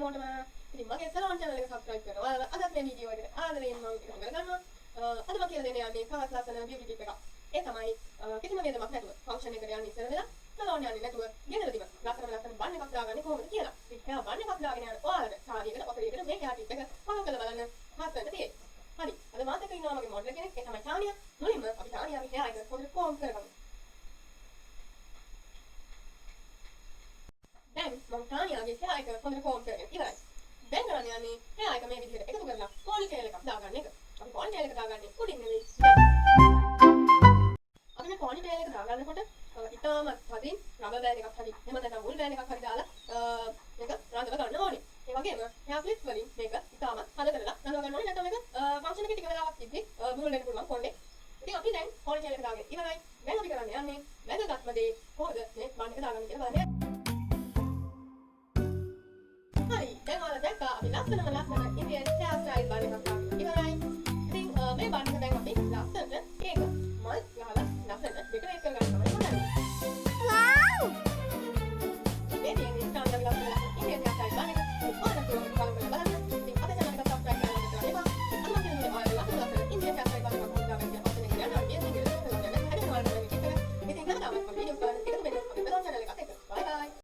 හැමෝටම. ඉතින් මගේ සලෝන් channel එක subscribe කරන ඔයාලා අදත් මේ වීඩියෝ එකට ආදරයෙන් මම එකතු කරගන්නවා. අද මම කියලා දෙන්න යන්නේ තවත් ලස්සන බියුටි ටිප් එකක්. ඒ තමයි කිසිම වියදමක් නැතුව ෆන්ක්ෂන් එකට යන්න ඉස්සර වෙලා සලෝන් යන්නේ නැතුව ගෙදරදිම ලස්සනම ලස්සන බන් එකක් දාගන්නේ කොහොමද කියලා. ඉතින් එයා බන් එකක් දාගෙන යන ඔයාලට සාරියකට ඔසරියකට මේ හෙයා ටිප් එක ෆලෝ කරලා බලන්න ලස්සනට තියෙයි. හරි. අද මාත් එක්ක ඉන්නවා මගේ මොඩල් කෙනෙක්. ඒ තමයි ටානියා. මුලින්ම අපි ටානියාගේ හෙයා එක හොඳට කොම් කරගමු. දැන් මම ටානියාගේ හෙයා එක හොඳට කොම් කරගෙන ඉවරයි. දැන් කරන්න යන්නේ හෙයා එක මේ විදිහට එකතු කරලා පොනි ටේල් එකක් දාගන්න එක. අපි පොනි ටේල් එක දාගන්නේ උඩින් නෙවෙයි. අපි මේ පොනි ටේල් එක දාගන්නකොට ඉතාමත් තදින් රබර් බෑන්ඩ් එකක් හරි එහෙම නැත්නම් වුල් බෑන්ඩ් එකක් හරි දාලා මේක රඳව ගන්න ඕනේ. ඒ වගේම හෙයා ක්ලිප්ස් වලින් මේක ඉතාමත් තද කරලා රඳව ගන්න ඕනේ. නැත්නම් මේක ෆන්ක්ෂන් එකේ ටික වෙලාවක් ඉද්දි බුරුල් වෙන්න පුළුවන් කොණ්ඩේ. ඉතින් අපි දැන් පොනි ටේල් එක දාගෙන ඉවරයි. දැන් අපි කරන්න යන්නේ වැදගත්ම දේ කොහොමද මේ බන් එක දාගන්නේ කියලා බලන්න. හරි. දැන් ඔයාලා දැක්කා අපි ලස්සනම ලස්සන ඉන්දියන් හෙයාර් ස්ටයිල් බන් එකක්